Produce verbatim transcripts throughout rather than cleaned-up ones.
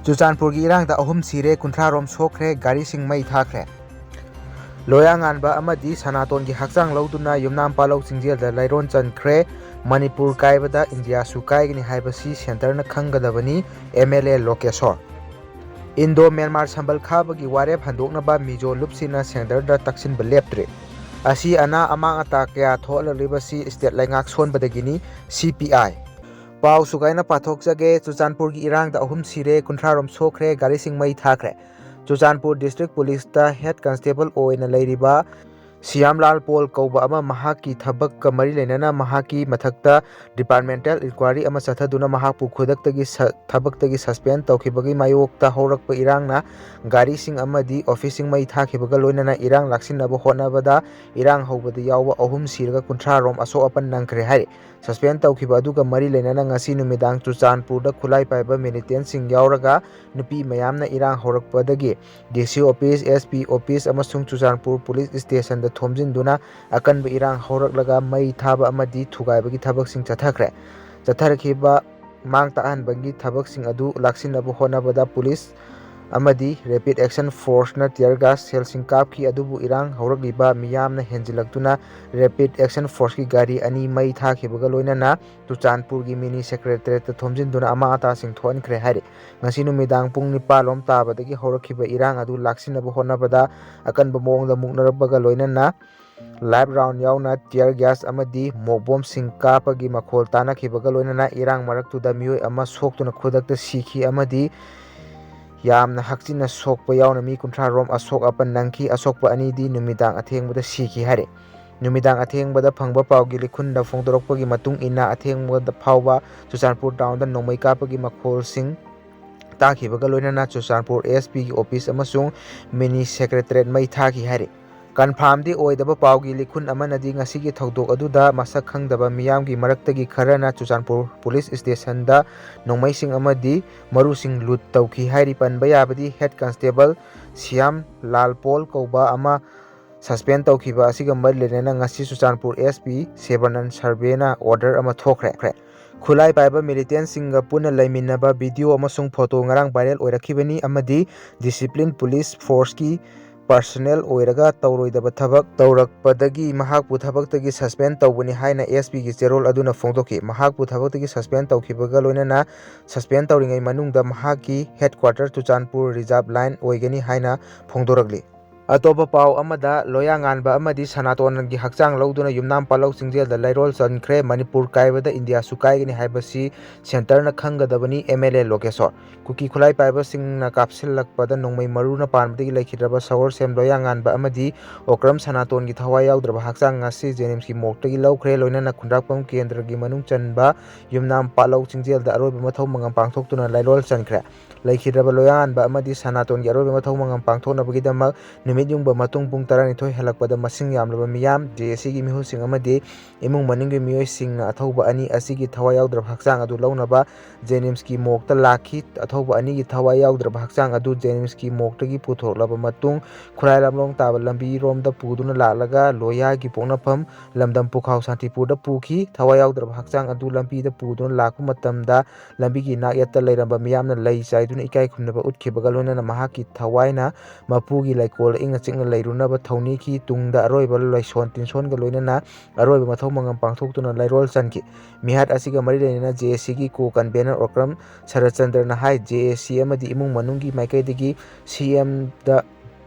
ꯆꯨꯔꯆꯥꯟꯄꯨꯔꯒꯤ ꯏꯔꯥꯡꯗ ꯑꯍꯨꯝ ꯁꯤꯔꯦ, ꯀꯨꯟꯊ꯭ꯔꯥ ꯔꯣꯝ ꯁꯣꯛꯈ꯭ꯔꯦ, ꯒꯥꯔꯤꯁꯤꯡ ꯃꯩ ꯊꯥꯈ꯭ꯔꯦ꯫ ꯂꯣꯌꯥꯉꯥꯟꯕ ꯑꯃꯗꯤ ꯁꯅꯥꯇꯣꯟꯒꯤ ꯍꯛꯆꯥꯡ ꯂꯧꯗꯨꯅ ꯌꯨꯝꯅꯥꯝ ꯄꯥꯂꯧ ꯆꯤꯡꯖꯦꯜꯗ ꯂꯩꯔꯣꯟ ꯆꯟꯈ꯭ꯔꯦ꯫ ꯃꯅꯤꯄꯨꯔ ꯀꯥꯏꯕꯗ ꯏꯟꯗꯤꯌꯥꯁꯨ ꯀꯥꯏꯒꯅꯤ ꯍꯥꯏꯕꯁꯤ ꯁꯦꯟꯇꯔꯅ ꯈꯪꯒꯗꯕꯅꯤ, M L A Lokeshwor. Indo Myanmar ꯁꯝꯕꯜ ꯈꯥꯕꯒꯤ ꯋꯥꯔꯦꯞ ꯍꯟꯗꯣꯛꯅꯕ ꯃꯤꯖꯣ ꯂꯨꯞꯁꯤꯅ ꯁꯦꯟꯇꯔꯗ ꯇꯛꯁꯤꯟꯕ ꯂꯦꯞꯇ꯭ꯔꯤ꯫ ꯑꯁꯤ ꯑꯅꯥ ꯑꯃꯥꯡ ꯑꯇꯥ ꯀꯌꯥ ꯊꯣꯛꯍꯜꯂꯛꯂꯤꯕꯁꯤ ꯁ꯭ꯇꯦꯠ ꯂꯩꯉꯥꯛ ꯁꯣꯟꯕꯗꯒꯤꯅꯤ, ꯁꯤ ꯄꯤ ꯑꯥꯏ꯫ ꯄꯥꯎ ꯁꯨꯒꯥꯏꯅ ꯄꯥꯊꯣꯛꯆꯒꯦ꯫ ꯆꯨꯔꯆꯥꯟꯄꯨꯔꯒꯤ ꯏꯔꯥꯡꯗ ꯑꯍꯨꯝ ꯁꯤꯔꯦ, ꯀꯨꯟꯊ꯭ꯔꯥ ꯔꯣꯝ ꯁꯣꯛꯈ꯭ꯔꯦ, ꯒꯥꯔꯤꯁꯤꯡ ꯃꯩ ꯊꯥꯈ꯭ꯔꯦ꯫ ꯆꯨꯔꯆꯥꯟꯄꯨꯔ ꯗꯤꯁꯇ꯭ꯔꯤꯛ ꯄꯨꯂꯤꯁꯇ ꯍꯦꯗ ꯀꯟꯁꯇꯦꯕꯜ ꯑꯣꯏꯅ ꯂꯩꯔꯤꯕ ꯁꯤꯌꯥꯝꯂꯥꯜ ꯄꯣꯜ ꯀꯧꯕ ꯑꯃ ꯃꯍꯥꯛꯀꯤ ꯊꯕꯛꯀ ꯃꯔꯤ ꯂꯩꯅꯅ ꯃꯍꯥꯛꯀꯤ ꯃꯊꯛꯇ ꯗꯤꯄꯥꯔꯠꯃꯦꯟꯇꯦꯜ ꯏꯟꯀ꯭ꯋꯥꯏꯔꯤ ꯑꯃ ꯆꯠꯊꯗꯨꯅ ꯃꯍꯥꯛꯄꯨ ꯈꯨꯗꯛꯇꯒꯤ ꯁ-, ꯊꯕꯛꯇꯒꯤ ꯁꯁꯄꯦꯟ ꯇꯧꯈꯤꯕꯒꯤ ꯃꯥꯌꯣꯛꯇ ꯍꯧꯔꯛꯄ ꯏꯔꯥꯡꯅ ꯒꯥꯔꯤꯁꯤꯡ ꯑꯃꯗꯤ ꯑꯣꯐꯤꯁꯁꯤꯡ ꯃꯩ ꯊꯥꯈꯤꯕꯒ ꯂꯣꯏꯅꯅ ꯏꯔꯥꯡ ꯂꯥꯛꯁꯤꯟꯅꯕ ꯍꯣꯠꯅꯕꯗ ꯏꯔꯥꯡ ꯍꯧꯕꯗ ꯌꯥꯎꯕ ꯑꯍꯨꯝ ꯁꯤꯔꯒ ꯀꯨꯟꯊ꯭ꯔꯥ ꯔꯣꯝ ꯑꯁꯣꯛ ꯑꯄꯟ ꯅꯪꯈ꯭ꯔꯦ ꯍꯥꯏꯔꯤ꯫ ꯁꯁꯄꯦꯟ ꯇꯧꯈꯤꯕ ꯑꯗꯨꯒ ꯃꯔꯤ ꯂꯩꯅꯅ ꯉꯁꯤ ꯅꯨꯃꯤꯗꯥꯡ ꯆꯨꯔꯆꯥꯟꯄꯨꯔꯗ ꯈꯨꯠꯂꯥꯏ ꯄꯥꯏꯕ ꯃꯤꯂꯤꯇꯦꯟꯁꯤꯡ ꯌꯥꯎꯔꯒ ꯅꯨꯄꯤ ꯃꯌꯥꯝꯅ ꯏꯔꯥꯡ ꯍꯧꯔꯛꯄꯗꯒꯤ ꯗꯤ ꯁꯤ ꯑꯣꯐꯤꯁ, ꯑꯦꯁ ꯄꯤ ꯑꯣꯐꯤꯁ ꯑꯃꯁꯨꯡ ꯆꯨꯔꯆꯥꯟꯄꯨꯔ ꯄꯨꯂꯤꯁ ꯁ꯭ꯇꯦꯁꯟꯗ ꯊꯣꯝꯖꯤꯟꯗꯨꯅ ꯑꯀꯟꯕ ꯏꯔꯥꯡ ꯍꯧꯔꯛꯂꯒ ꯃꯩ ꯊꯥꯕ ꯑꯃꯗꯤ ꯊꯨꯒꯥꯏꯕꯒꯤ ꯊꯕꯛꯁꯤꯡ ꯆꯠꯊꯈ꯭ꯔꯦ꯫ ꯆꯠꯊꯔꯛꯈꯤꯕ ꯃꯥꯡ ꯇꯥꯛꯍꯟꯕꯒꯤ ꯊꯕꯛꯁꯤꯡ ꯑꯗꯨ ꯂꯥꯛꯁꯤꯟꯅꯕ ꯍꯣꯠꯅꯕꯗ ꯄꯨꯂꯤꯁ ꯑꯃꯗꯤ ꯔꯦꯄꯤꯗ ꯑꯦꯛꯁꯟ ꯐꯣꯔꯁꯅ ꯇꯤꯌꯔ ꯒꯥꯁ ꯁꯦꯜꯁꯤꯡ ꯀꯥꯞꯈꯤ, ꯑꯗꯨꯕꯨ ꯏꯔꯥꯡ ꯍꯧꯔꯛꯂꯤꯕ ꯃꯤꯌꯥꯝꯅ ꯍꯦꯟꯖꯤꯜꯂꯛꯇꯨꯅ ꯔꯦꯄꯤꯗ ꯑꯦꯛꯁꯟ ꯐꯣꯔꯁꯀꯤ ꯒꯥꯔꯤ ꯑꯅꯤ ꯃꯩ ꯊꯥꯈꯤꯕꯒ ꯂꯣꯏꯅꯅ ꯆꯨꯔꯆꯥꯟꯄꯨꯔꯒꯤ ꯃꯤꯅꯤ ꯁꯦꯀ꯭ꯔꯦꯇꯔꯤꯌꯦꯠꯇ ꯊꯣꯝꯖꯤꯟꯗꯨꯅ ꯑꯃꯥꯡ ꯑꯇꯥꯁꯤꯡ ꯊꯣꯛꯍꯟꯈ꯭ꯔꯦ ꯍꯥꯏꯔꯤ꯫ ꯉꯁꯤ ꯅꯨꯃꯤꯗꯥꯡ ꯄꯨꯡ ꯅꯤꯄꯥꯟ ꯂꯣꯝ ꯇꯥꯕꯗꯒꯤ ꯍꯧꯔꯛꯈꯤꯕ ꯏꯔꯥꯡ ꯑꯗꯨ ꯂꯥꯛꯁꯤꯟꯅꯕ ꯍꯣꯠꯅꯕꯗ ꯑꯀꯟꯕ ꯃꯑꯣꯡꯗ ꯃꯨꯛꯅꯔꯛꯄꯒ ꯂꯣꯏꯅꯅ ꯂꯥꯏꯐ ꯔꯥꯎꯟ ꯌꯥꯎꯅ ꯇꯤꯌꯔ ꯒ꯭ꯌꯥꯁ ꯑꯃꯗꯤ ꯃꯣꯛ ꯕꯣꯝꯁꯤꯡ ꯀꯥꯞꯄꯒꯤ ꯃꯈꯣꯜ ꯇꯥꯅꯈꯤꯕꯒ ꯂꯣꯏꯅꯅ ꯏꯔꯥꯡ ꯃꯔꯛꯇꯨꯗ ꯃꯤꯑꯣꯏ ꯑꯃ ꯁꯣꯛꯇꯨꯅ ꯈꯨꯗꯛꯇ ꯁꯤꯈꯤ ꯑꯃꯗꯤ ꯌꯥꯝꯅ ꯍꯛꯆꯤꯟꯅ ꯁꯣꯛꯄ ꯌꯥꯎꯅ ꯃꯤ ꯀꯨꯟꯊ꯭ꯔꯥ ꯔꯣꯝ ꯑꯁꯣꯛ ꯑꯄꯟ ꯅꯪꯈꯤ꯫ ꯑꯁꯣꯛꯄ ꯑꯅꯤꯗꯤ ꯅꯨꯃꯤꯗꯥꯡ ꯑꯊꯦꯡꯕꯗ ꯁꯤꯈꯤ ꯍꯥꯏꯔꯤ꯫ ꯅꯨꯃꯤꯗꯥꯡ ꯑꯊꯦꯡꯕꯗ ꯐꯪꯕ ꯄꯥꯎꯒꯤ ꯂꯤꯈꯨꯟꯗ ꯐꯣꯡꯗꯣꯔꯛꯄꯒꯤ ꯃꯇꯨꯡ ꯏꯟꯅ ꯑꯊꯦꯡꯕꯗ ꯐꯥꯎꯕ ꯆꯨꯔꯆꯥꯟꯄꯨꯔ ꯇꯥꯎꯟꯗ ꯅꯣꯡꯃꯩ ꯀꯥꯞꯄꯒꯤ ꯃꯈꯣꯜꯁꯤꯡ ꯇꯥꯈꯤꯕꯒ ꯂꯣꯏꯅꯅ ꯆꯨꯔꯆꯥꯟꯄꯨꯔ ꯑꯦꯁ ꯄꯤꯒꯤ ꯑꯣꯐꯤꯁ ꯑꯃꯁꯨꯡ ꯃꯤꯅꯤ ꯁꯦꯀ꯭ꯔꯦꯇꯔꯤꯌꯦꯠ ꯃꯩ ꯊꯥꯈꯤ ꯍꯥꯏꯔꯤ꯫ ꯀꯟꯐꯥꯝꯗꯤ ꯑꯣꯏꯗꯕ ꯄꯥꯎꯒꯤ ꯂꯤꯈꯨꯟ ꯑꯃꯅꯗꯤ ꯉꯁꯤꯒꯤ ꯊꯧꯗꯣꯛ ꯑꯗꯨꯗ ꯃꯁꯛ ꯈꯪꯗꯕ ꯃꯤꯌꯥꯝꯒꯤ ꯃꯔꯛꯇꯒꯤ ꯈꯔꯅ ꯆꯨꯔꯆꯥꯟꯄꯨꯔ ꯄꯨꯂꯤꯁ ꯁ꯭ꯇꯦꯁꯟꯗ ꯅꯣꯡꯃꯩꯁꯤꯡ ꯑꯃꯗꯤ ꯃꯔꯨꯁꯤꯡ ꯂꯨꯠ ꯇꯧꯈꯤ ꯍꯥꯏꯔꯤ꯫ ꯄꯟꯕ ꯌꯥꯕꯗꯤ ꯍꯦꯗ ꯀꯟꯁꯇꯦꯕꯜ ꯁꯤꯌꯥꯝ ꯂꯥꯜ ꯄꯣꯜ ꯀꯧꯕ ꯑꯃ ꯁꯁꯄꯦꯟ ꯇꯧꯈꯤꯕ ꯑꯁꯤꯒ ꯃꯔꯤ ꯂꯩꯅꯅ ꯉꯁꯤ ꯆꯨꯔꯆꯥꯟꯄꯨꯔ ꯑꯦꯁ ꯄꯤ ꯁꯦꯕꯥꯅꯟ ꯁꯔꯕꯦꯅ ꯑꯣꯔꯗꯔ ꯑꯃ ꯊꯣꯛꯈ꯭ꯔꯦ꯫ ꯈꯨꯠꯂꯥꯏ ꯄꯥꯏꯕ ꯃꯤꯂꯤꯇꯦꯟꯁꯤꯡꯒ ꯄꯨꯟꯅ ꯂꯩꯃꯤꯟꯅꯕ ꯚꯤꯗꯤꯑꯣ ꯑꯃꯁꯨꯡ ꯐꯣꯇꯣ ꯉꯔꯥꯡ ꯚꯥꯏꯔꯦꯜ ꯑꯣꯏꯔꯛꯈꯤꯕꯅꯤ ꯑꯃꯗꯤ ꯗꯤꯁꯤꯄ꯭ꯂꯤꯟ ꯄꯨꯂꯤꯁ ꯐꯣꯔꯁꯀꯤ ꯄꯔꯁꯅꯦꯜ ꯑꯣꯏꯔꯒ ꯇꯧꯔꯣꯏꯗꯕ ꯊꯕꯛ ꯇꯧꯔꯛꯄꯗꯒꯤ ꯃꯍꯥꯛꯄꯨ ꯊꯕꯛꯇꯒꯤ ꯁꯁꯄꯦꯟ ꯇꯧꯕꯅꯤ ꯍꯥꯏꯅ ꯑꯦꯁ ꯄꯤꯒꯤ ꯆꯦꯔꯣꯜ ꯑꯗꯨꯅ ꯐꯣꯡꯗꯣꯛꯈꯤ꯫ ꯃꯍꯥꯛꯄꯨ ꯊꯕꯛꯇꯒꯤ ꯁꯁꯄꯦꯟ ꯇꯧꯈꯤꯕꯒ ꯂꯣꯏꯅꯅ ꯁꯁꯄꯦꯟ ꯇꯧꯔꯤꯉꯩ ꯃꯅꯨꯡꯗ ꯃꯍꯥꯛꯀꯤ ꯍꯦꯗꯀ꯭ꯋꯥꯇꯔ ꯆꯨꯔꯆꯥꯟꯄꯨꯔ ꯔꯤꯖꯥꯔꯚ ꯂꯥꯏꯟ ꯑꯣꯏꯒꯅꯤ ꯍꯥꯏꯅ ꯐꯣꯡꯗꯣꯔꯛꯂꯤ꯫ ꯑꯇꯣꯞꯄ ꯄꯥꯎ ꯑꯃꯗ, ꯂꯣꯌꯥꯉꯥꯟꯕ ꯑꯃꯗꯤ ꯁꯅꯥꯇꯣꯟꯒꯤ ꯍꯛꯆꯥꯡ ꯂꯧꯗꯨꯅ ꯌꯨꯝꯅꯥꯝ ꯄꯥꯂꯧ ꯆꯤꯡꯖꯦꯜꯗ ꯂꯩꯔꯣꯜ ꯆꯟꯈ꯭ꯔꯦ꯫ ꯃꯅꯤꯄꯨꯔ ꯀꯥꯏꯕꯗ ꯏꯟꯗꯤꯌꯥꯁꯨ ꯀꯥꯏꯒꯅꯤ ꯍꯥꯏꯕꯁꯤ ꯁꯦꯟꯇꯔꯅ ꯈꯪꯒꯗꯕꯅꯤ, ꯑꯦꯝ ꯑꯦꯜ ꯑꯦ ꯂꯣꯀꯦꯁꯣꯔ꯫ ꯀꯨꯀꯤ ꯈꯨꯠꯂꯥꯏ ꯄꯥꯏꯕꯁꯤꯡꯅ ꯀꯥꯞꯁꯤꯜꯂꯛꯄꯗ ꯅꯣꯡꯃꯩ ꯃꯔꯨꯅ ꯄꯥꯟꯕꯗꯒꯤ ꯂꯩꯈꯤꯗ꯭ꯔꯕ ꯁꯒꯣꯜꯁꯦꯝ ꯂꯣꯌꯥꯉꯥꯟꯕ ꯑꯃꯗꯤ ꯑꯣꯀ꯭ꯔꯝ ꯁꯅꯥꯇꯣꯟꯒꯤ ꯊꯋꯥꯏ ꯌꯥꯎꯗ꯭ꯔꯕ ꯍꯛꯆꯥꯡ ꯉꯁꯤ ꯖꯦꯅꯤꯝꯁꯀꯤ ꯃꯣꯔꯒꯇꯒꯤ ꯂꯧꯈ꯭ꯔꯦ꯫ ꯂꯣꯏꯅꯅ ꯈꯨꯟꯗ꯭ꯔꯥꯛꯄꯝ ꯀꯦꯟꯗ꯭ꯔꯒꯤ ꯃꯅꯨꯡ ꯆꯟꯕ ꯌꯨꯝꯅꯥꯝ ꯄꯥꯂꯧ ꯆꯤꯡꯖꯦꯜꯗ ꯑꯔꯣꯏꯕ ꯃꯊꯧ ꯃꯉꯝ ꯄꯥꯡꯊꯣꯛꯇꯨꯅ ꯂꯩꯔꯣꯜ ꯆꯟꯈ꯭ꯔꯦ꯫ ꯂꯩꯈꯤꯗ꯭ꯔꯕ ꯂꯣꯌꯥꯉꯥꯟꯕ ꯑꯃꯗꯤ ꯁꯅꯥꯇꯣꯟꯒꯤ ꯑꯔꯣꯏꯕ ꯃꯊꯧ ꯃꯉꯝ ꯄꯥꯡꯊꯣꯛꯅꯕꯒꯤꯗꯃꯛ ꯅꯨꯃꯤꯠ ꯌꯨꯡꯕ ꯃꯇꯨꯡ ꯄꯨꯡ ꯇꯔꯥꯅꯤꯊꯣꯏ ꯍꯦꯜꯂꯛꯄꯗ ꯃꯁꯤꯡ ꯌꯥꯝꯂꯕ ꯃꯤꯌꯥꯝ, ꯖꯦ ꯑꯦ ꯁꯤꯒꯤ ꯃꯤꯍꯨꯠꯁꯤꯡ ꯑꯃꯗꯤ ꯏꯃꯨꯡ ꯃꯅꯨꯡꯒꯤ ꯃꯤꯑꯣꯏꯁꯤꯡꯅ ꯑꯊꯧꯕ ꯑꯅꯤ ꯑꯁꯤꯒꯤ ꯊꯋꯥꯏ ꯌꯥꯎꯗ꯭ꯔꯕ ꯍꯛꯆꯥꯡ ꯑꯗꯨ ꯂꯧꯅꯕ ꯖꯦꯅꯤꯝꯁꯀꯤ ꯃꯣꯔꯒꯇ ꯂꯥꯛꯈꯤ꯫ ꯑꯊꯧꯕ ꯑꯅꯤꯒꯤ ꯊꯋꯥꯏ ꯌꯥꯎꯗ꯭ꯔꯕ ꯍꯛꯆꯥꯡ ꯑꯗꯨ ꯖꯦꯅꯤꯝꯁꯀꯤ ꯃꯣꯔꯒꯇꯒꯤ ꯄꯨꯊꯣꯔꯛꯂꯕ ꯃꯇꯨꯡ ꯈꯨꯔꯥꯏ ꯂꯝꯂꯣꯡ ꯇꯥꯕ ꯂꯝꯕꯤꯔꯣꯝꯗ ꯄꯨꯗꯨꯅ ꯂꯥꯛꯂꯒ ꯂꯣꯌꯥꯒꯤ ꯄꯣꯛꯅꯐꯝ ꯂꯝꯗꯝ ꯄꯨꯈꯥꯎ ꯁꯥꯟꯇꯤꯄꯨꯔꯗ ꯄꯨꯈꯤ꯫ ꯊꯋꯥꯏ ꯌꯥꯎꯗ꯭ꯔꯕ ꯍꯛꯆꯥꯡ ꯑꯗꯨ ꯂꯝꯕꯤꯗ ꯄꯨꯗꯨꯅ ꯂꯥꯛꯄ ꯃꯇꯝꯗ ꯂꯝꯕꯤꯒꯤ ꯅꯥꯛꯌꯦꯠꯇ ꯂꯩꯔꯝꯕ ꯃꯤꯌꯥꯝꯅ ꯂꯩ ꯆꯥꯏꯗꯨꯅ ꯏꯀꯥꯏ ꯈꯨꯝꯅꯕ ꯎꯠꯈꯤꯕꯒ ꯂꯣꯏꯅꯅ ꯃꯍꯥꯛꯀꯤ ꯊꯋꯥꯏꯅ ꯃꯄꯨꯒꯤ ꯂꯩꯀꯣꯜꯗ ꯏꯪꯅ ꯆꯤꯛꯅ ꯂꯩꯔꯨꯅꯕ ꯊꯧꯅꯤꯈꯤ꯫ ꯇꯨꯡꯗ ꯑꯔꯣꯏꯕ ꯂꯣꯏꯁꯣꯟ ꯇꯤꯟꯁꯣꯟꯒ ꯂꯣꯏꯅꯅ ꯑꯔꯣꯏꯕ ꯃꯊꯧ ꯃꯉꯝ ꯄꯥꯡꯊꯣꯛꯇꯨꯅ ꯂꯩꯔꯣꯜ ꯆꯟꯈꯤ꯫ ꯃꯤꯍꯥꯠ ꯑꯁꯤꯒ ꯃꯔꯤ ꯂꯩꯅꯅ ꯖꯦ ꯑꯦ ꯁꯤꯒꯤ ꯀꯣ ꯀꯟꯚꯦꯅꯔ ꯑꯣꯀ꯭ꯔꯝ ꯁꯔꯠꯆꯟꯗ꯭ꯔꯅ ꯍꯥꯏ, ꯖꯦ ꯑꯦ ꯁꯤ ꯑꯃꯗꯤ ꯏꯃꯨꯡ ꯃꯅꯨꯡꯒꯤ ꯃꯥꯏꯀꯩꯗꯒꯤ ꯁꯤ ꯑꯦꯝꯗ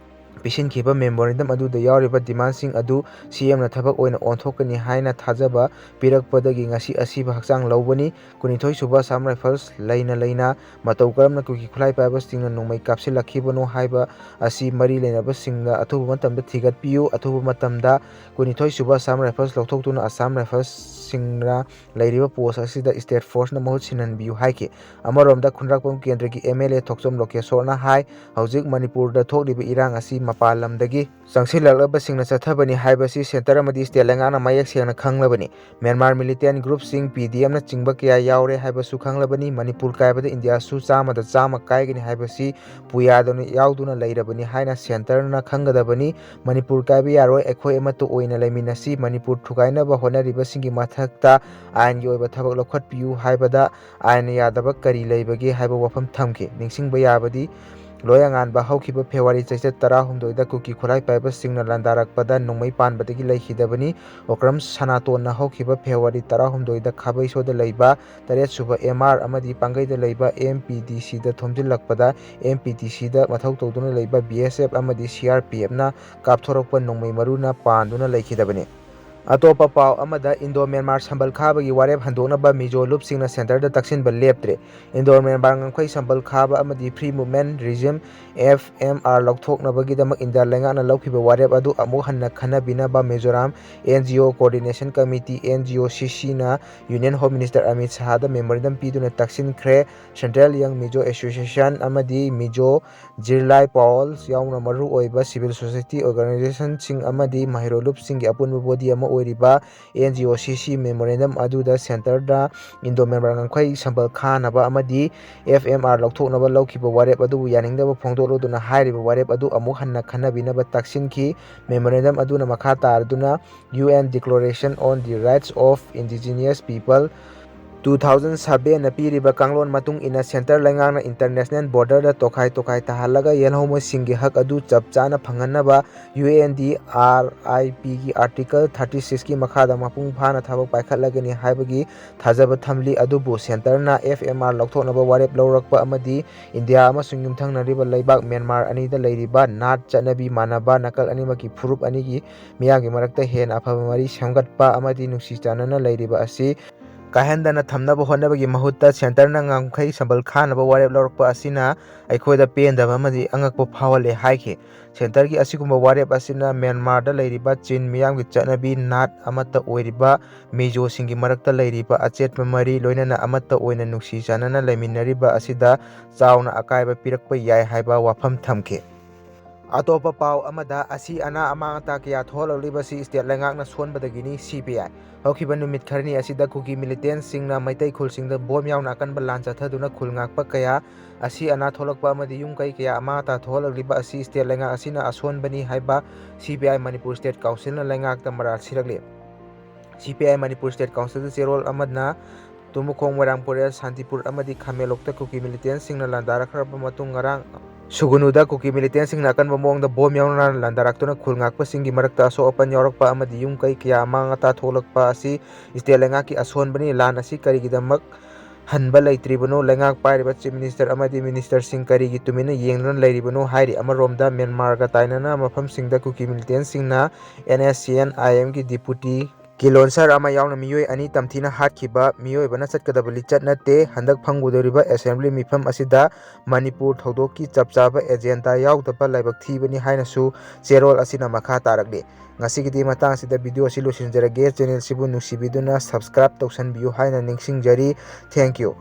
ꯄꯤꯁꯤꯟꯈꯤꯕ ꯃꯦꯃꯣꯔꯦꯟꯗꯝ ꯑꯗꯨꯗ ꯌꯥꯎꯔꯤꯕ ꯗꯤꯃꯥꯟꯁꯤꯡ ꯑꯗꯨ ꯁꯤ ꯑꯦꯝꯅ ꯊꯕꯛ ꯑꯣꯏꯅ ꯑꯣꯟꯊꯣꯛꯀꯅꯤ ꯍꯥꯏꯅ ꯊꯥꯖꯕ ꯄꯤꯔꯛꯄꯗꯒꯤ ꯉꯁꯤ ꯑꯁꯤꯕ ꯍꯛꯆꯥꯡ ꯂꯧꯕꯅꯤ꯫ ꯀꯨꯟꯅꯤꯊꯣꯏ ꯁꯨꯕ ꯑꯁꯥꯝ ꯔꯥꯏꯐꯜꯁ ꯂꯩꯅ ꯂꯩꯅ ꯃꯇꯧ ꯀꯔꯝꯅ ꯀꯨꯀꯤ ꯈꯨꯠꯂꯥꯏ ꯄꯥꯏꯕꯁꯤꯡꯅ ꯅꯣꯡꯃꯩ ꯀꯥꯞꯁꯤꯜꯂꯛꯈꯤꯕꯅꯣ ꯍꯥꯏꯕ ꯑꯁꯤ ꯃꯔꯤ ꯂꯩꯅꯕꯁꯤꯡꯅ ꯑꯊꯨꯕ ꯃꯇꯝꯗ ꯊꯤꯒꯠꯄꯤꯌꯨ꯫ ꯑꯊꯨꯕ ꯃꯇꯝꯗ ꯀꯨꯟꯅꯤꯊꯣꯏ ꯁꯨꯕ ꯑꯁꯥꯝ ꯔꯥꯏꯐꯜꯁ ꯂꯧꯊꯣꯛꯇꯨꯅ ꯑꯁꯥꯝ ꯔꯥꯏꯐꯜꯁꯁꯤꯡꯅ ꯂꯩꯔꯤꯕ ꯄꯣꯁ ꯑꯁꯤꯗ ꯁ꯭ꯇꯦꯠ ꯐꯣꯔꯁꯅ ꯃꯍꯨꯠ ꯁꯤꯟꯍꯟꯕꯤꯌꯨ ꯍꯥꯏꯈꯤ꯫ ꯑꯃꯔꯣꯝꯗ ꯈꯨꯟꯗ꯭ꯔꯥꯛꯄꯝ ꯀꯦꯟꯗ꯭ꯔꯒꯤ ꯑꯦꯝ ꯑꯦꯜ ꯑꯦ ꯊꯣꯛꯆꯣꯝ ꯂꯣꯀꯦꯁꯣꯔꯅ ꯍꯥꯏ, ꯍꯧꯖꯤꯛ ꯃꯅꯤꯄꯨꯔꯗ ꯊꯣꯛꯂꯤꯕ ꯏꯔꯥꯡ ꯑꯁꯤ ꯃꯄꯥꯟ ꯂꯝꯗꯒꯤ ꯆꯪꯁꯤꯜꯂꯛꯂꯕꯁꯤꯡꯅ ꯆꯠꯊꯕꯅꯤ ꯍꯥꯏꯕꯁꯤ ꯁꯦꯟꯇꯔ ꯑꯃꯗꯤ ꯁ꯭ꯇꯦꯠ ꯂꯩꯉꯥꯛꯅ ꯃꯌꯦꯛ ꯁꯦꯡꯅ ꯈꯪꯂꯕꯅꯤ꯫ ꯃ꯭ꯌꯥꯟꯃꯥꯔ ꯃꯤꯂꯤꯇꯦꯟ ꯒ꯭ꯔꯨꯞꯁꯤꯡ, ꯄꯤ ꯗꯤ ꯑꯦꯝꯅꯆꯤꯡꯕ ꯀꯌꯥ ꯌꯥꯎꯔꯦ ꯍꯥꯏꯕꯁꯨ ꯈꯪꯂꯕꯅꯤ꯫ ꯃꯅꯤꯄꯨꯔ ꯀꯥꯏꯕꯗ ꯏꯟꯗꯤꯌꯥꯁꯨ ꯆꯥꯝꯃꯗ ꯆꯥꯝꯃ ꯀꯥꯏꯒꯅꯤ ꯍꯥꯏꯕꯁꯤ ꯄꯨꯌꯥꯗꯅ ꯌꯥꯎꯗꯨꯅ ꯂꯩꯔꯕꯅꯤ ꯍꯥꯏꯅ ꯁꯦꯟꯇꯔꯅ ꯈꯪꯒꯗꯕꯅꯤ꯫ ꯃꯅꯤꯄꯨꯔ ꯀꯥꯏꯕ ꯌꯥꯔꯣꯏ, ꯑꯩꯈꯣꯏ ꯑꯃꯠꯇ ꯑꯣꯏꯅ ꯂꯩꯃꯤꯟꯅꯁꯤ꯫ ꯃꯅꯤꯄꯨꯔ ꯊꯨꯒꯥꯏꯅꯕ ꯍꯣꯠꯅꯔꯤꯕꯁꯤꯡꯒꯤ ꯃꯊꯛꯇ ꯑꯥꯏꯟꯒꯤ ꯑꯣꯏꯕ ꯊꯕꯛ ꯂꯧꯈꯠꯄꯤꯌꯨ ꯍꯥꯏꯕꯗ ꯑꯥꯏꯟꯅ ꯌꯥꯗꯕ ꯀꯔꯤ ꯂꯩꯕꯒꯦ ꯍꯥꯏꯕ ꯋꯥꯐꯝ ꯊꯝꯈꯤ꯫ ꯅꯤꯡꯁꯤꯡꯕ ꯌꯥꯕꯗꯤ, ꯂꯣꯌꯥꯉꯥꯟꯕ ꯍꯧꯈꯤꯕ ꯐꯦꯕ꯭ꯔꯨꯋꯥꯔꯤ ꯆꯩꯆꯠ ꯇꯔꯥꯍꯨꯝꯗꯣꯏꯗ ꯀꯨꯀꯤ ꯈꯨꯠꯂꯥꯏ ꯄꯥꯏꯕꯁꯤꯡꯅ ꯂꯥꯟꯗꯥꯔꯛꯄꯗ ꯅꯣꯡꯃꯩ ꯄꯥꯟꯕꯗꯒꯤ ꯂꯩꯈꯤꯗꯕꯅꯤ꯫ ꯑꯣꯀ꯭ꯔꯝ ꯁꯅꯥꯇꯣꯟꯅ ꯍꯧꯈꯤꯕ ꯐꯦꯕ꯭ꯔꯨꯋꯥꯔꯤ ꯇꯔꯥꯍꯨꯝꯗꯣꯏꯗ ꯈꯥꯕꯩꯁꯣꯗ ꯂꯩꯕ ꯇꯔꯦꯠ ꯁꯨꯕ ꯑꯦꯝ ꯑꯥꯔ ꯑꯃꯗꯤ ꯄꯥꯡꯒꯩꯗ ꯂꯩꯕ ꯑꯦꯝ ꯄꯤ ꯗꯤ ꯁꯤꯗ ꯊꯣꯝꯖꯤꯜꯂꯛꯄꯗ ꯑꯦꯝ ꯄꯤ ꯗꯤ ꯁꯤꯗ ꯃꯊꯧ ꯇꯧꯗꯨꯅ ꯂꯩꯕ ꯕꯤ ꯑꯦꯁ ꯑꯦꯐ ꯑꯃꯗꯤ ꯁꯤ ꯑꯥꯔ ꯄꯤ ꯑꯦꯐꯅ ꯀꯥꯞꯊꯣꯔꯛꯄ ꯅꯣꯡꯃꯩ ꯃꯔꯨꯅ ꯄꯥꯟꯗꯨꯅ ꯂꯩꯈꯤꯗꯕꯅꯤ꯫ ꯑꯇꯣꯞꯄ ꯄꯥꯎ ꯑꯃꯗ, ꯏꯟꯗꯣ ꯃ꯭ꯌꯥꯟꯃꯥꯔ ꯁꯝꯕꯜ ꯈꯥꯕꯒꯤ ꯋꯥꯔꯦꯞ ꯍꯟꯗꯣꯛꯅꯕ ꯃꯤꯖꯣ ꯂꯨꯞꯁꯤꯡꯅ ꯁꯦꯟꯇꯔꯗ ꯇꯛꯁꯤꯟꯕ ꯂꯦꯞꯇ꯭ꯔꯦ꯫ ꯏꯟꯗꯣ ꯃ꯭ꯌꯥꯟꯃꯥꯔ ꯉꯝꯈꯩ ꯁꯝꯕꯜ ꯈꯥꯕ ꯑꯃꯗꯤ free movement regime, F M R, ꯂꯧꯊꯣꯛꯅꯕꯒꯤꯗꯃꯛ ꯏꯟꯗꯤꯌꯥ ꯂꯩꯉꯥꯛꯅ ꯂꯧꯈꯤꯕ ꯋꯥꯔꯦꯞ ꯑꯗꯨ ꯑꯃꯨꯛ ꯍꯟꯅ ꯈꯟꯅꯕꯤꯅꯕ Mizoram N G O coordination committee, N G O C ꯁꯤꯅ ꯌꯨꯅꯤꯌꯟ ꯍꯣꯝ ꯃꯤꯅꯤꯁꯇꯔ ꯑꯃꯤꯠ ꯁꯍꯥꯗ ꯃꯦꯃꯣꯔꯦꯟꯗꯝ ꯄꯤꯗꯨꯅ ꯇꯛꯁꯤꯟꯈ꯭ꯔꯦ꯫ ꯁꯦꯟꯇ꯭ꯔꯦꯜ ꯌꯪ ꯃꯤꯖꯣ ꯑꯦꯁꯣꯁꯤꯌꯦꯁꯟ ꯑꯃꯗꯤ ꯃꯤꯖꯣ ꯖꯤꯔꯂꯥꯏ ꯄꯥꯎꯜ ꯌꯥꯎꯅ ꯃꯔꯨꯑꯣꯏꯕ ꯁꯤꯚꯤꯜ ꯁꯣꯁꯥꯏꯇꯤ ꯑꯣꯔꯒꯅꯥꯏꯖꯦꯁꯟꯁꯤꯡ ꯑꯃꯗꯤ ꯃꯍꯩꯔꯣꯏ ꯂꯨꯞꯁꯤꯡꯒꯤ ꯑꯄꯨꯟꯕ ꯕꯣꯗꯤ ꯑꯃ ꯑꯣꯏꯔꯤꯕ ꯑꯦꯟ ꯖꯤ ꯑꯣ ꯁꯤ ꯁꯤ ꯃꯦꯃꯣꯔꯦꯟꯗꯝ ꯑꯗꯨꯗ ꯁꯦꯟꯇꯔꯗ ꯏꯟꯗꯣ ꯃ꯭ꯌꯥꯟꯃꯥꯔ ꯉꯝꯈꯩ ꯁꯝꯕꯜ ꯈꯥꯅꯕ ꯑꯃꯗꯤ ꯑꯦꯐ ꯑꯦꯝ ꯑꯥꯔ ꯂꯧꯊꯣꯛꯅꯕ ꯂꯧꯈꯤꯕ ꯋꯥꯔꯦꯞ ꯑꯗꯨꯕꯨ ꯌꯥꯅꯤꯡꯗꯕ ꯐꯣꯡꯗꯣꯛꯂꯗꯨꯅ ꯍꯥꯏꯔꯤꯕ ꯋꯥꯔꯦꯞ ꯑꯗꯨ ꯑꯃꯨꯛ ꯍꯟꯅ ꯈꯟꯅꯕꯤꯅꯕ ꯇꯛꯁꯤꯟꯈꯤ꯫ ꯃꯦꯃꯣꯔꯦꯟꯗꯝ ꯑꯗꯨꯅ ꯃꯈꯥ ꯇꯥꯔꯗꯨꯅ U N Declaration on the Rights of Indigenous People two thousand sevenꯅ ꯄꯤꯔꯤꯕ ꯀꯥꯡꯂꯣꯟ ꯃꯇꯨꯡ ꯏꯟꯅ ꯁꯦꯟꯇꯔ ꯂꯩꯉꯥꯛꯅ ꯏꯟꯇꯔꯅꯦꯁꯅꯦꯜ ꯕꯣꯔꯗꯔꯗ ꯇꯣꯈꯥꯏ ꯇꯣꯈꯥꯏ ꯇꯥꯍꯜꯂꯒ ꯌꯦꯜꯍꯧꯃꯣꯏꯁꯤꯡꯒꯤ ꯍꯛ ꯑꯗꯨ ꯆꯞ ꯆꯥꯅ ꯐꯪꯍꯟꯅꯕ ꯌꯨ ꯑꯦꯟ ꯗꯤ ꯑꯥꯔ ꯑꯥꯏ ꯄꯤꯒꯤ ꯑꯥꯔꯇꯤꯀꯜ ꯊꯥꯔꯇꯤ ꯁꯤꯛꯁꯀꯤ ꯃꯈꯥꯗ ꯃꯄꯨꯡ ꯐꯥꯅ ꯊꯕꯛ ꯄꯥꯏꯈꯠꯂꯒꯅꯤ ꯍꯥꯏꯕꯒꯤ ꯊꯥꯖꯕ ꯊꯝꯂꯤ꯫ ꯑꯗꯨꯕꯨ ꯁꯦꯟꯇꯔꯅ ꯑꯦꯐ ꯑꯦꯝ ꯑꯥꯔ ꯂꯧꯊꯣꯛꯅꯕ ꯋꯥꯔꯦꯞ ꯂꯧꯔꯛꯄ ꯑꯃꯗꯤ ꯏꯟꯗꯤꯌꯥ ꯑꯃꯁꯨꯡ ꯌꯨꯝꯊꯪꯅꯔꯤꯕ ꯂꯩꯕꯥꯛ ꯃ꯭ꯌꯥꯟꯃꯥꯔ ꯑꯅꯤꯗ ꯂꯩꯔꯤꯕ ꯅꯥꯠ ꯆꯠꯅꯕꯤ ꯃꯥꯟꯅꯕ ꯅꯥꯀꯜ ꯑꯅꯤꯃꯛꯀꯤ ꯐꯨꯔꯨꯞ ꯑꯅꯤꯒꯤ ꯃꯤꯌꯥꯝꯒꯤ ꯃꯔꯛꯇ ꯍꯦꯟꯅ ꯑꯐꯕ ꯃꯔꯤ ꯁꯦꯝꯒꯠꯄ ꯑꯃꯗꯤ ꯅꯨꯡꯁꯤ ꯆꯥꯟꯅꯅ ꯂꯩꯔꯤꯕ ꯑꯁꯤ ꯀꯥꯏꯍꯟꯗꯅ ꯊꯝꯅꯕ ꯍꯣꯠꯅꯕꯒꯤ ꯃꯍꯨꯠꯇ ꯁꯦꯟꯇꯔꯅ ꯉꯝꯈꯩ ꯁꯝꯕꯜ ꯈꯥꯅꯕ ꯋꯥꯔꯦꯞ ꯂꯧꯔꯛꯄ ꯑꯁꯤꯅ ꯑꯩꯈꯣꯏꯗ ꯄꯦꯟꯗꯕ ꯑꯃꯗꯤ ꯑꯉꯛꯄ ꯐꯥꯎꯍꯜꯂꯦ ꯍꯥꯏꯈꯤ꯫ ꯁꯦꯟꯇꯔꯒꯤ ꯑꯁꯤꯒꯨꯝꯕ ꯋꯥꯔꯦꯞ ꯑꯁꯤꯅ ꯃ꯭ꯌꯥꯟꯃꯥꯔꯗ ꯂꯩꯔꯤꯕ ꯆꯤꯟ ꯃꯤꯌꯥꯝꯒꯤ ꯆꯠꯅꯕꯤ ꯅꯥꯠ ꯑꯃꯠꯇ ꯑꯣꯏꯔꯤꯕ ꯃꯤꯖꯣꯁꯤꯡꯒꯤ ꯃꯔꯛꯇ ꯂꯩꯔꯤꯕ ꯑꯆꯦꯠꯄ ꯃꯔꯤ, ꯂꯣꯏꯅꯅ ꯑꯃꯠꯇ ꯑꯣꯏꯅ ꯅꯨꯡꯁꯤ ꯆꯥꯟꯅꯅ ꯂꯩꯃꯤꯟꯅꯔꯤꯕ ꯑꯁꯤꯗ ꯆꯥꯎꯅ ꯑꯀꯥꯏꯕ ꯄꯤꯔꯛꯄ ꯌꯥꯏ ꯍꯥꯏꯕ ꯋꯥꯐꯝ ꯊꯝꯈꯤ꯫ ꯑꯇꯣꯞꯄ ꯄꯥꯎ ꯑꯃꯗ, ꯑꯁꯤ ꯑꯅꯥ ꯑꯃꯥꯡ ꯑꯇꯥ ꯀꯌꯥ ꯊꯣꯛꯍꯜꯂꯛꯂꯤꯕꯁꯤ state ꯂꯩꯉꯥꯛꯅ ꯁꯣꯟꯕꯗꯒꯤꯅꯤ, C P I꯫ ꯍꯧꯈꯤꯕ ꯅꯨꯃꯤꯠ ꯈꯔꯅꯤ ꯑꯁꯤꯗ ꯀꯨꯀꯤ militantꯁꯤꯡꯅ ꯃꯩꯇꯩ ꯈꯨꯜꯁꯤꯡꯗ bomb ꯌꯥꯎꯅ ꯑꯀꯟꯕ ꯂꯥꯟ ꯆꯠꯊꯗꯨꯅ ꯈꯨꯜ ꯉꯥꯛꯄ ꯀꯌꯥ, ꯑꯁꯤ ꯑꯅꯥ ꯊꯣꯛꯂꯛꯄ ꯑꯃꯗꯤ ꯌꯨꯝ ꯀꯩ ꯀꯌꯥ ꯑꯃꯥꯡ ꯑꯇꯥ ꯊꯣꯛꯍꯜꯂꯛꯂꯤꯕ ꯑꯁꯤ state ꯂꯩꯉꯥꯛ ꯑꯁꯤꯅ ꯑꯁꯣꯟꯕꯅꯤ ꯍꯥꯏꯕ C P I Manipur state councilꯅ ꯂꯩꯉꯥꯛꯇ ꯃꯔꯥꯜ ꯁꯤꯔꯛꯂꯤ꯫ C P I Manipur state councilꯗ ꯆꯦꯔꯣꯜ ꯑꯃꯅ ꯇꯨꯃꯨꯈꯣꯡ, ꯃꯣꯏꯔꯥꯡ ꯄꯨꯔꯦꯜ, ꯁꯥꯟꯇꯤꯄꯨꯔ ꯑꯃꯗꯤ ꯈꯥꯃꯦꯟꯂꯣꯛꯇ ꯀꯨꯀꯤ militantꯁꯤꯡꯅ ꯂꯥꯟꯗꯥꯔꯛꯈ꯭ꯔꯕ ꯃꯇꯨꯡ, ꯉꯔꯥꯡ ꯁꯨꯒꯨꯅꯨꯗ ꯀꯨꯀꯤ militantꯁꯤꯡꯅ ꯑꯀꯟꯕ ꯃꯑꯣꯡꯗ bomb ꯌꯥꯎꯅ ꯂꯥꯟꯗꯥꯔꯛꯇꯨꯅ ꯈꯨꯜ ꯉꯥꯛꯄꯁꯤꯡꯒꯤ ꯃꯔꯛꯇ ꯑꯁꯣꯛ ꯑꯄꯟ ꯌꯥꯎꯔꯛꯄ ꯑꯃꯗꯤ ꯌꯨꯝ ꯀꯩ ꯀꯌꯥ ꯑꯃꯥꯡ ꯑꯇꯥ ꯊꯣꯛꯂꯛꯄ ꯑꯁꯤ state ꯂꯩꯉꯥꯛꯀꯤ ꯑꯁꯣꯟꯕꯅꯤ꯫ ꯂꯥꯟ ꯑꯁꯤ ꯀꯔꯤꯒꯤꯗꯃꯛ ꯍꯟꯕ ꯂꯩꯇ꯭ꯔꯤꯕꯅꯣ? ꯂꯩꯉꯥꯛ ꯄꯥꯏꯔꯤꯕ chief minister ꯑꯃꯗꯤ ministerꯁꯤꯡ ꯀꯔꯤꯒꯤ ꯇꯨꯃꯤꯟꯅ ꯌꯦꯡꯗꯨꯅ ꯂꯩꯔꯤꯕꯅꯣ? ꯍꯥꯏꯔꯤ꯫ ꯑꯃꯔꯣꯝꯗ ꯃ꯭ꯌꯥꯟꯃꯥꯔꯒ ꯇꯥꯏꯅꯅ ꯃꯐꯝꯁꯤꯡꯗ ꯀꯨꯀꯤ militantꯁꯤꯡꯅ N S C N I Mꯒꯤ deputy ꯀꯤꯂꯣꯟꯁꯔ ꯑꯃ ꯌꯥꯎꯅ ꯃꯤꯑꯣꯏ ꯑꯅꯤ ꯇꯝꯊꯤꯅ ꯍꯥꯠꯈꯤꯕ ꯃꯤꯑꯣꯏꯕꯅ ꯆꯠꯀꯗꯕ ꯂꯤꯆꯠ ꯅꯠꯇꯦ꯫ ꯍꯟꯗꯛ ꯐꯝꯒꯗꯧꯔꯤꯕ assembly ꯃꯤꯐꯝ ꯑꯁꯤꯗ ꯃꯅꯤꯄꯨꯔ ꯊꯧꯗꯣꯛꯀꯤ ꯆꯞ ꯆꯥꯕ agenda ꯌꯥꯎꯗꯕ ꯂꯥꯏꯕꯛ ꯊꯤꯕꯅꯤ ꯍꯥꯏꯅꯁꯨ ꯆꯦꯔꯣꯜ ꯑꯁꯤꯅ ꯃꯈꯥ ꯇꯥꯔꯛꯂꯤ꯫ ꯉꯁꯤꯒꯤꯗꯤ ꯃꯇꯥꯡ ꯑꯁꯤꯗ video ꯑꯁꯤ ꯂꯣꯏꯁꯤꯟꯖꯔꯒꯦ꯫ Channelꯁꯤꯕꯨ ꯅꯨꯡꯁꯤꯕꯤꯗꯨꯅ subscribe ꯇꯧꯁꯟꯕꯤꯌꯨ ꯍꯥꯏꯅ ꯅꯤꯡꯁꯤꯡꯖꯔꯤ꯫ Thank you꯫